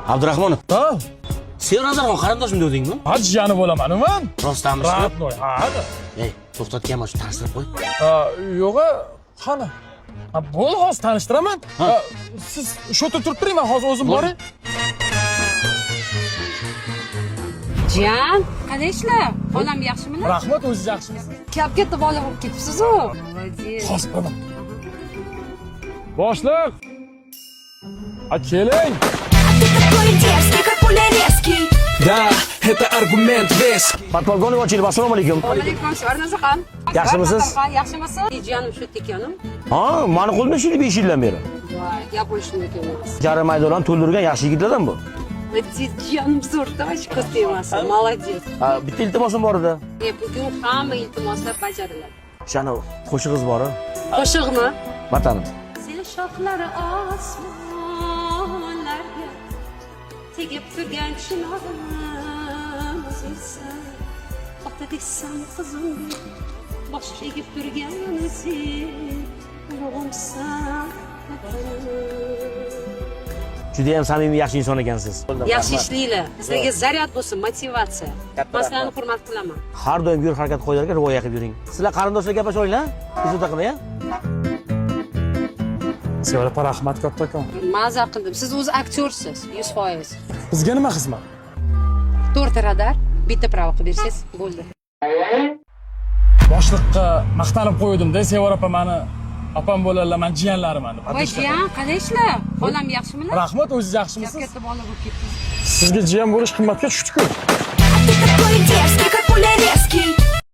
Abdurahmonov, Ha? Sen Nazarxon qarindoshim dedingmi? Ha, jiyani bo'laman, man. Rostdanmi? Родной, ha. Ey, to'xtatganman, shu tanishtirib qo'y. Ha, yo'g'i, qani? Ha, bo'ldi, hozir tanishtiraman. Ha. Ha, siz shu yerda turib turing, men hozir o'zim boray. Jiyan, qanday ishlar? Xolam yaxshimilar? Rahmat, o'zingiz yaxshimisiz? Kap katta bola bo'lib ketibsiz-u. Молодец. Hozir boraman. Boshliq. Ha, keling. Ты такой дерзкий, как пуля резкий. Да, это аргумент веский. Podpolkovnik Ochilov, assalomu alaykum. Alaykum assalom, Nazarxon. Yaxshimisiz? Nazarxon, yaxshimisiz? Jiyanim shu yerda ekanim. Ha, mani qo'limda shu 5 yildan beri. Voy, gap bo'lishni emas. Jarima maydonlarni to'ldirgan yaxshi yigitlardan bu. Молодец, jiyanim zo'r, давай ko'z tegmasin. Молодец. Ha, bitta iltimosim bor edi. E, bugun hamma iltimoslar bajariladi. O'shani qo'shig'ingiz bor. Qo'shig'mi? Vatanim. Sen shoxlari osmonlarga tegib turgan chinorim o'zingsan. Ota desam qizim bosh egib turgan sen ulug'imsan, vatanim. Juda ham samimiy, yaxshi inson ekansiz. Yaxshi ishlanglar. Sizlarga zaryad bo'lsin, motivatsiya. Man sizlarni hurmat qilaman. Har doim yo'l harakat qoidalariga rioya qilib yuring. Sizlar qarindoshlar gaplashib olinglar, tez qilmay, a? Sevara opa, rahmat kattakon. Maza qildim. Siz o'zi aktyorsiz, 100%. Bizga nima xizmat? To'rtta radar, bitta pravo qilib bersangiz bo'ldi. Boshliqqa maqtanib qo'ydim-da, Sevara opa mani opam bo'ladilar, man jiyanlariman deb. Voy jiyan, qanday ishlar? Xolam yaxshimilar? Rahmat, o'zingiz Kap yaxshimisiz? katta bola bo'lib ketdingiz. Sizga jiyan bo'lish qimmatga tushdi-ku. Ты такой дерзкий, как пуля резкий.